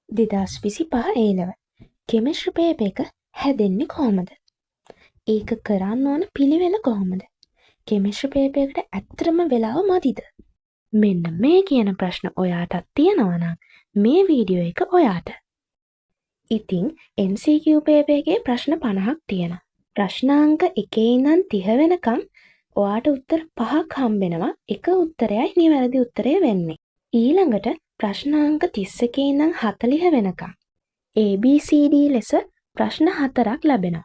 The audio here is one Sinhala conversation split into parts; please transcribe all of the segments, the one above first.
2025 ඒ ලෙවල් කෙමිස්ට්‍රි පේපර් එක හැදෙන්නේ කොහොමද? ඒක කරන්න ඕන පිළිවෙල කොහොමද? කෙමිස්ට්‍රි පේපර් එකට ඇත්තටම වෙලාව මදිද? මෙන්න මේ කියන ප්‍රශ්න ඔයාටත් තියෙනවා නම් මේ වීඩියෝ එක ඔයාට. ඉතින් MCQ paper එකේ ප්‍රශ්න 50ක් තියෙනවා. ප්‍රශ්න අංක 1 ඉඳන් 30 වෙනකම් ඔයාට උත්තර පහක් හම්බෙනවා. එක උත්තරයයි නිවැරදි උත්තරය වෙන්නේ. ඊළඟට ප්‍රශ්න අංක 31 ඉඳන් 40 වෙනකම් ABCD ලෙස ප්‍රශ්න හතරක් ලැබෙනවා.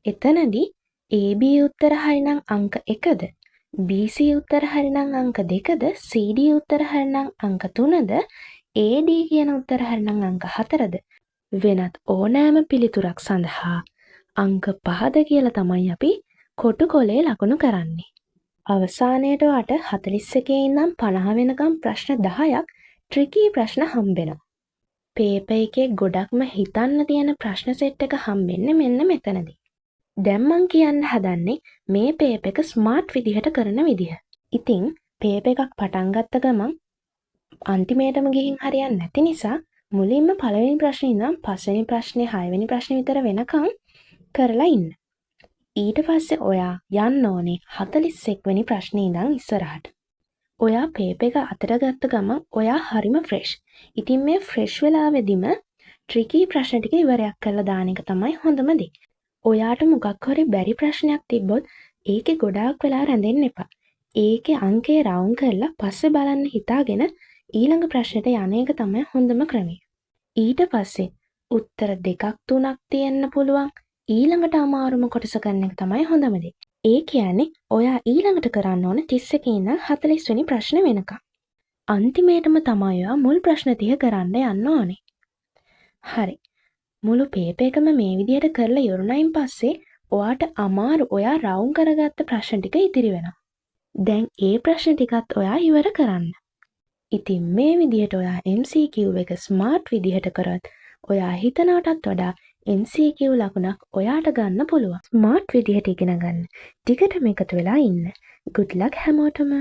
එතනදී AB උත්තර හරිනම් අංක 1ද, BC උත්තර හරිනම් අංක 2ද, CD උත්තර හරිනම් අංක 3ද, AD කියන උත්තර හරිනම් අංක 4ද, වෙනත් ඕනෑම පිළිතුරක් සඳහා අංක 5ද කියලා තමයි අපි කොටු කොලේ ලකුණු කරන්නේ. අවසානයට ඔයාට 41 ඉඳන් 50 වෙනකම් ප්‍රශ්න 10ක් ට්‍රිකී ප්‍රශ්න හම්බෙනවා. පේපර් එකේ ගොඩක්ම හිතන්න තියෙන ප්‍රශ්න සෙට් එක හම්බෙන්නේ මෙන්න මෙතනදී. දැන් මං කියන්න හදන්නේ මේ පේපර් එක ස්මාර්ට් විදිහට කරන විදිහ. ඉතින් පේපර් එකක් පටන් ගත්ත ගමන් අන්තිමේටම ගිහින් හරියන්නේ නැති නිසා මුලින්ම පළවෙනි ප්‍රශ්නේ ඉඳන් පස්වෙනි ප්‍රශ්නේ, හයවෙනි ප්‍රශ්නේ විතර වෙනකන් කරලා ඉන්න. ඊට පස්සේ ඔයා යන්න ඕනේ 41 වෙනි ප්‍රශ්නේ ඉඳන් ඉස්සරහට. ඔයා පේපර් එක අතට ගත්ත ගමන් ඔයා හරිම ෆ්‍රෙෂ්. ඉතින් මේ ෆ්‍රෙෂ් වෙලාවෙදිම ට්‍රිකී ප්‍රශ්න ටික ඉවරයක් කරලා දාන එක තමයි හොඳම දේ. ඔයාට මොකක් හරි බැරි ප්‍රශ්නයක් තිබ්බොත් ඒකේ ගොඩාක් වෙලා රැඳෙන්න එපා. ඒකේ අංකය රවුම් කරලා පස්සේ බලන්න හිතාගෙන ඊළඟ ප්‍රශ්නෙට යන එක තමයි හොඳම ක්‍රමය. ඊට පස්සේ උත්තර දෙකක් තුනක් තියෙන්න පුළුවන් ඊළඟට අමාරුම කොටස කරන එක තමයි හොඳම දේ. ඒ කියන්නේ ඔයා ඊළඟට කරන්න ඕන 31 ඉඳන් 40 වෙනි ප්‍රශ්න වෙනකම්. අන්තිමේටම තමයි ඔයා මුල් ප්‍රශ්න 30 කරන්න යන්න ඕනේ. හරි. මුළු පේපර් එකම මේ විදිහට කරලා ඉවරුනයින් පස්සේ ඔයාට අමාරු ඔයා රවුම් කරගත්ත ප්‍රශ්න ටික ඉතිරි වෙනවා. දැන් ඒ ප්‍රශ්න ටිකත් ඔයා ඉවර කරන්න. ඉතින් මේ විදිහට ඔයා MCQ එක ස්මාර්ට් විදිහට කරොත් ඔයා හිතනවටත් වඩා MCQ ලකුණක් ඔයාට ගන්න පුළුවන්. ස්මාර්ට් විදිහට ඉගෙන ගන්න. දිගටම එකතු වෙලා ඉන්න. ගුඩ් ලක් හැමෝටම.